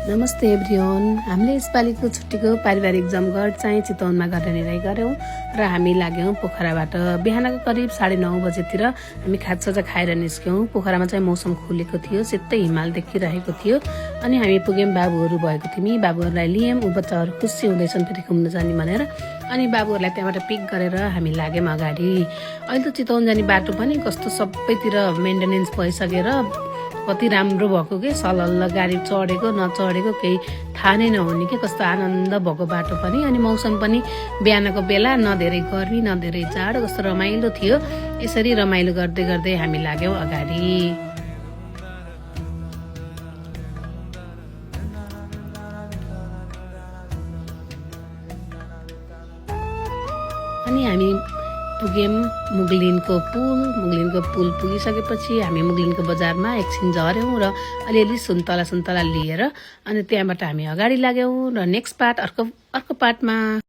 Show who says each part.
Speaker 1: नमस्ते एभ्रिवन। हामीले यसपालिको छुट्टीको पारिवारिक जमघट चाहिँ चितवनमा गर्न निर्णय गर्यौं र हामी लाग्यौं पोखराबाट। बिहानको करिब 9:30 बजेतिर हामी खाजासाजा खाएर निस्क्यौं। पोखरामा चाहिँ मौसम खुलेको थियो, सेतै हिमाल देखिरहेको थियो। अनि हामी पुग्यौं, बाबुहरू भएको थियौं, बाबुहरूलाई लियौं। उ बच्चाहरू खुसी हुँदैछन् फेरि घुम्न जाने भनेर। अनि बाबुहरूलाई त्यहाँबाट पिक गरेर हामी लाग्यौं अगाडि। अहिले त चितवन जाने बाटो पनि कस्तो सबैतिर मेन्टेनेन्स भइसकेर कति राम्रो भएको के, सलल्ल गाडी चढेको नचढेको केही थाहा नै नहुने के, कस्तो आनन्द भएको बाटो पनि। अनि मौसम पनि बिहानको बेला न धेरै गर्मी न धेरै जाडो, कस्तो रमाइलो थियो। यसरी रमाइलो गर्दै गर्दै हामी लाग्यौं अगाडि। अनि हामी पुग्यौं मुगलिनको पुल पुगिसकेपछि हामी मुगलिनको बजारमा एकछिन झर्यौं र अलिअलि सुन्तला लिएर अनि त्यहाँबाट हामी अगाडि लाग्यौं र नेक्स्ट पार्ट अर्को पार्टमा